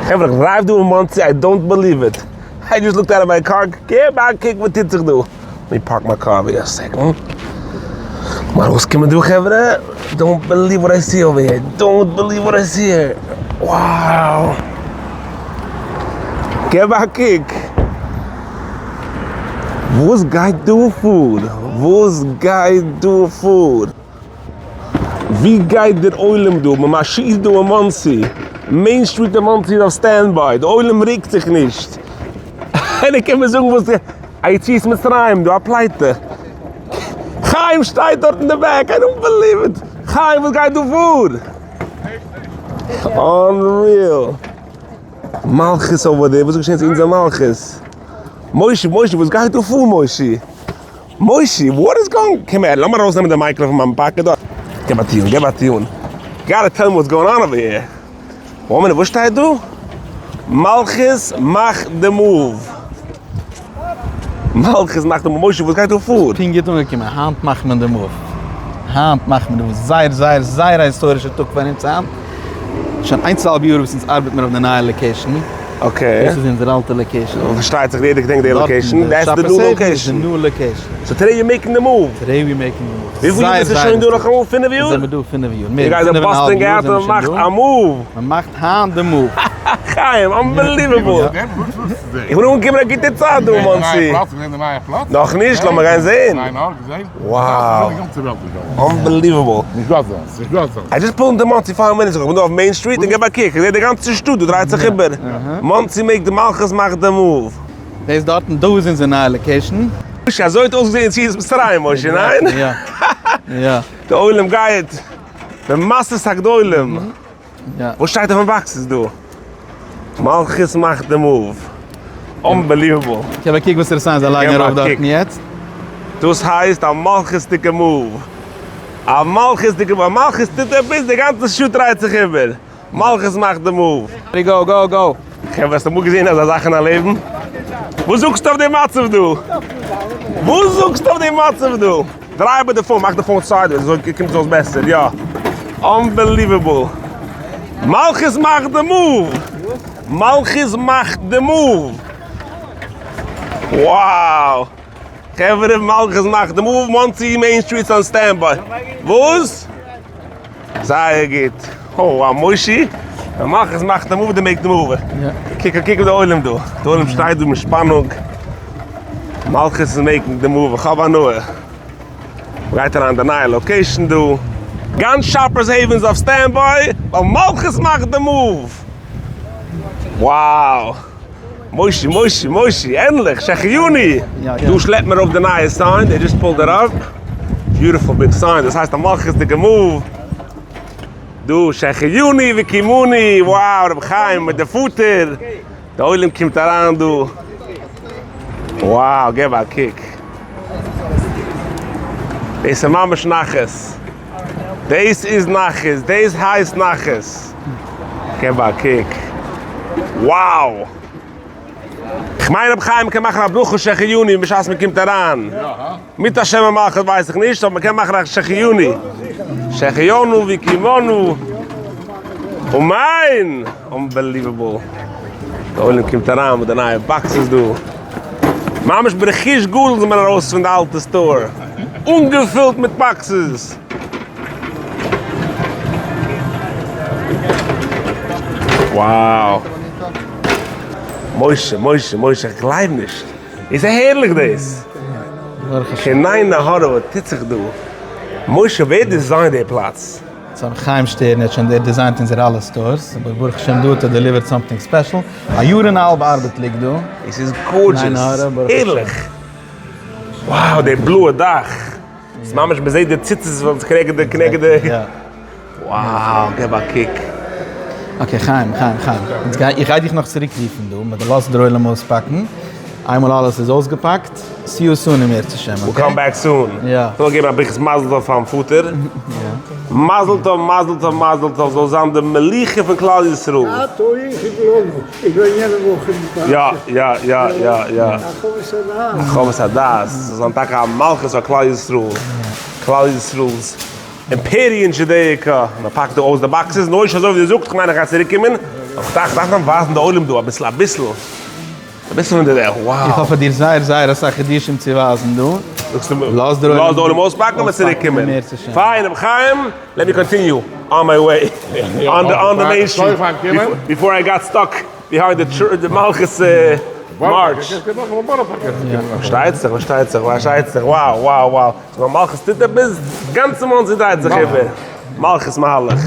חברה איך drive דא אין מאנסי I don't believe it, I just looked out of my car, געב א קוק וואס טוט זיך דא, let me park my car over here a second, לאמיר ארויסקומען דא חברה, don't believe what I see over here, don't believe what I see here, wow! געב א קוק, וואס גייט דא פאר? וואס גייט דא פאר? ווי גייט דער עולם דא? מען מארשירט דא אין מאנסי, Main Street אין מאנסי איז אויף standby, די עולם רוקט זיך נישט. איינער קען מיר זאגן וואס די א יציאת מצרים דא א פלייטע? חיים שטייט דארט אין די back, I don't believe it! חיים וואס גייט דא פאר? Unreal! מלכות over there, וואס איז געשען צו אונזער מלכות? מושי מושי וואס גייט דא פאר מושי? מושי, what is going, קום הער, לאמיר ארויסנעמען די micro פון מיין pocket דא. געב א tune, געב א tune. Gotta tell me what's going on over here. One minute, וואס שטייט דא? מלכות מאכט די move. מלכות מאכט די move. מושי, וואס גייט דא פאר? פונקט גוט אנגעקומען, היינט מאכט מען די move. היינט מאכט מען די move. זייער זייער זייער א היסטארישע טאג פאר אונז היינט. שוין איינס אהאלב יאר וואס אונז ארבעט מיר אויף די נייע location. Okay. דאס איז אונזער אלטע location. פארשטייט זיך יעדער געדענקט די location. That's the new location. די new location. So today you making the move. Today we making the move. וויפיל יאר ביסטו שוין דא נאכאמאל? פינף יאר? זעמיר דא פינף יאר. מער. פינף און א האלב יאר זעמיר שוין דא. מאכט א move. מען מאכט היינט די move. חיים, unbelievable. איך בין אנגעקומען א גוטע צייט דא אין מאנסי. נאכנישט, לאמיר גיין זעהן. Wow. Unbelievable. I just pulled into מאנסי five minutes ago, איך בין דא אויף Main Street און געב א קוק, איך זעה די גאנצע שטאט דא דרייט זיך איבער. מאנסי make די מלכות מאכט די move. דאס דארטן, דא איז אונזער נייע location. משה, אזוי האט אויסגעזען יציאת מצרים, משה, ניין? יא. יא. די עולם גייט במסות הגדולים. וואס שטייט אויפן boxes דא? מלכות מאכט די move. Unbelievable. געב א קוק וואסערע signs זיי לייגן ארויף דארטן יעצט. דאס הייסט א מלכות'דיגע move. א מלכות'דיגע move. א מלכות טוט עפעס, די גאנצע שטאט דרייט זיך איבער. מלכות מאכט די move. Go go go. חברה האסט אמאל געזען אזא זאך אין א לעבן? וואס זאגסטו אויף די מצב דא? וואס זאגסטו אויף די מצב דא? דריי איבער די phone, מאך די phone sideways אזוי קומט עס אויס בעסער, יא. Unbelievable. מלכות מאכט די move! מלכות מאכט די move! Wow! חברה מלכות מאכט די move, מאנסי Main Street on standby. וואס? זייער גוט. אוי א מושי. מלכות מאכט די move, די make די move. קוק קוק די עולם דא. די עולם שטייט דא מיט שפאנונג. מלכות איז making די move. איך האב הנאה. מ'גייט אריין אין די נייע location דא. גאנץ Shoppers Haven איז אויף standby ווייל מלכות מאכט די move. Wow. מושי מושי מושי, ענדליך! שהחייני! דא שלעפט מען ארויף די נייע sign, they just pulled it up. Beautiful big sign, דאס הייסט א מלכות'דיגע move. דא שהחייני וקיימני, wow רבי חיים מיט די פאטער. די עולם קומט אריין דא. Wow געב א קוק. דאס איז ממש נחת. דאס איז נחת, דאס הייסט נחת. געב א קוק. Wow! כ'מיין רבי חיים מ'קען מאכן א ברכה שהחיינו בשעת מ'קומט אריין. מיט א שם ומלכות ווייס איך נישט, אבער מ'קען מאכן א שהחיינו. שהחיינו וקיימנו. אמן! Unbelievable. די עולם קומט אריין מיט די נייע boxes דא. ממש ברכוש גדול איז מען ארויס פון די אלטע store. אנגעפילט מיט boxes. Wow! משה, משה, משה, איך גלייב נישט! איז הערליך דאס! קיין עין הרע וואס טוט זיך דא? משה, ווער design ט די פלאץ? סאו ר' חיים שטערן האט שוין design ט אונזער אלע stores, אבער ברוך השם דא האט ער delivered something special, א יאר און א האלב ארבעט ליגט דא. עס איז gorgeous! הערליך! Wow די בלויע דאך! ס'איז ממש מ'זעט די ציצית וואס כנגד די כנגד די. Wow געב א קוק. Okay חיים חיים חיים, איך גיי דיך נאך צוריק רופן דא, מען לאזט דער עולם אויספאקן, איינמאל אלעס איז אויסגעפאקט, see you soon אם ירצה השם, okay? We'll come back soon. יא. כ'וויל געבן א ברכת מזל טוב פארן פאטער. מזל טוב מזל טוב מזל טוב זאל זיין די מלוכה פון כלל ישראל. אתה הוא איך בין יענע וואך אין די יא יא יא יא יא. הרחבת הדעת. הרחבת הדעת. זאל זיין טאקע א מלכות פאר כלל ישראל. כלל ישראל'ס אימפעריע אין דזשודעיקא. מען פאקט דא אויס די boxes. נאר נישט אזוי ווי דו זאגסט, כ'מיין איך גיי צוריק קומען. איך דארף נאר ווייזן די עולם דא אביסל אביסל אביסל פון די דרך, wow. איך האב פאר דיר זייער זייער אסאך חידושים צו ווייזן דא. לאז די עולם אויספאקן און צוריק קומען. פיין רבי חיים, let me continue on my way on the main street before I got stuck behind the מלכות march. פארשטייט זיך, פארשטייט זיך, פארשטייט זיך, wow wow wow. מלכות טוט עפעס, גאנצע מאנסי דרייט זיך איבער. מלכות מהלך.